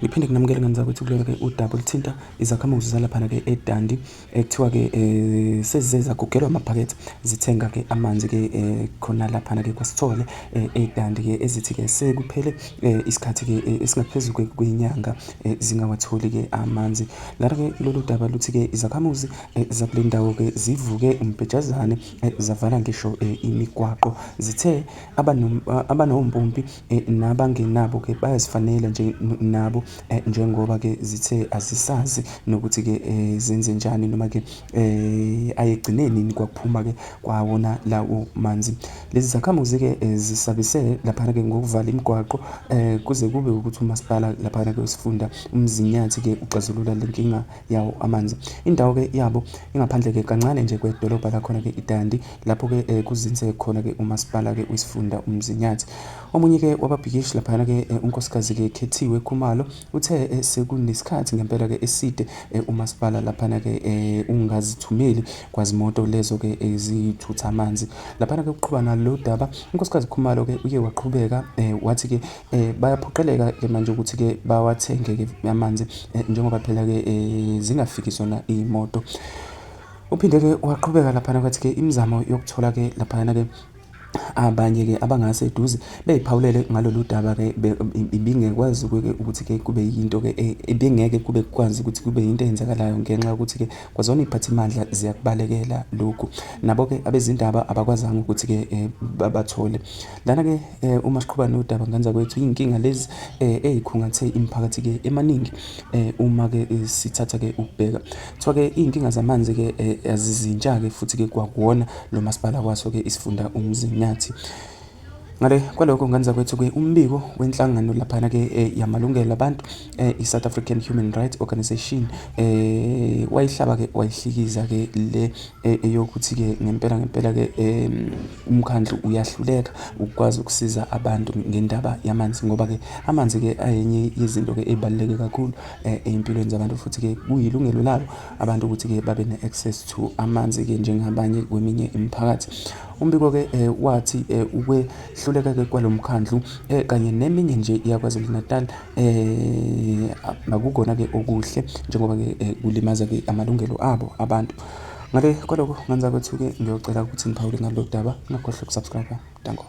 Ngiphinde nginamukele ngane zakwethu kulona-ke udaba oluthinta izakhamuzi zalaphana-ke eDundee ekuthiwa-ke um sezize zagugelwa amaphakethe zithenga-ke amanzi-ke um khona laphana-ke kwaSithole um eDundee-ke ezithi-ke sekuphele um isikhathi-ke esingaphezu kwenyanga um zingawatholi-ke amanzi. Lana-ke lolu daba luthi-ke izakhamuzi zakule ndawo-ke zivuke umbhejazane zavala ngisho imigwaqo zithe Abanompompi nabangenabo ke bayazifanela nje nabo njengoba ke zithe azisazi nokuthi ke zenze njani noma ke ayegcine nini kwakuphuma ke kwawona lawo manzi. Lezi zakhamuzi ke zisabise laphana ke ngokuvala imigwaqo kuze kube ukuthi umasipala laphana ke wesifunda uMzinyathi ke uxazulula le nkinga yawo amanzi. Indawo-ke yabo ingaphandle-ke kancane nje kwedolobha lakhona-ke iDundee, lapho-ke kuzinze khona-ke umasipala-ke wesifunda uMzinyathi. Omunye-ke wababhikishi laphayana-ke uNkosikazi-ke Khethiwe Khumalo uthe sekunesikhathi ngempela-ke eside umasipala laphana-ke ungazithumeli kwazimoto lezo-ke ezithutha amanzi. Laphana-ke ukuqhuba nalo daba, uNkosikazi Khumalo-ke uye waqhubeka wathi-ke Bayaphoqeleka ke manje ukuthi ke bawathenge ke amanzi njengoba phela ke zingafiki zona iy'moto. Uphinde ke waqhubeka laphana kwathi ke imizamo yokuthola ke laphana ke abanye ke abangase eduze beyiphawulele ngalolu daba ke ibingekwazi ukuthi ke kube yinto ke ibingeke kube kukwazi ukuthi kube yinto eyenzakalayo ngenxa yokuthi ke kwazona iy'phathimandla ziyakubalekela lokhu. Nabo ke abezindaba abakwazanga ukuthi ke babathole. Lana ke uma siqhuba nodaba ngane zakwethu iy'nkinga lezi ey'khungathe imiphakathi-ke emaningi uma-ke sithatha-ke ukubheka. Kuthiwa-ke iy'nkinga zamanzi-ke azizintsha-ke futhi-ke kwakuwona lo masipala waso-ke isifunda uMzinyathi. Ngale kwalokho ngane zakwethu-ke umbiko wenhlangano laphana-ke yamalungelo abantu i-South African Human Rights Organisation wayihlaba-ke wayihlikiza-ke le eyokuthi-ke ngempela ngempela-ke umkhandlu uyahluleka ukukwazi ukusiza abantu ngendaba yamanzi ngoba-ke amanzi-ke ayenye yezinto-ke ey'baluleke kakhulu ey'mpilweni zabantu futhi-ke kuyilungelo labo abantu ukuthi-ke babe ne-access to amanzi-ke njengabanye kweminye imiphakathi. Umbiko-ke wathi ukwehluleka-ke kwalo mkhandlu kanye neminye nje yaKwaZulu-Natal akukona-ke okuhle njengoba-ke kulimaza-ke amalungelo abo abantu. Ngale kwalokho ngenza kwethu-ke ngiyocela ukuthi niphawule ngalolu daba, ningakhohlwa ukusubscribe. Danko.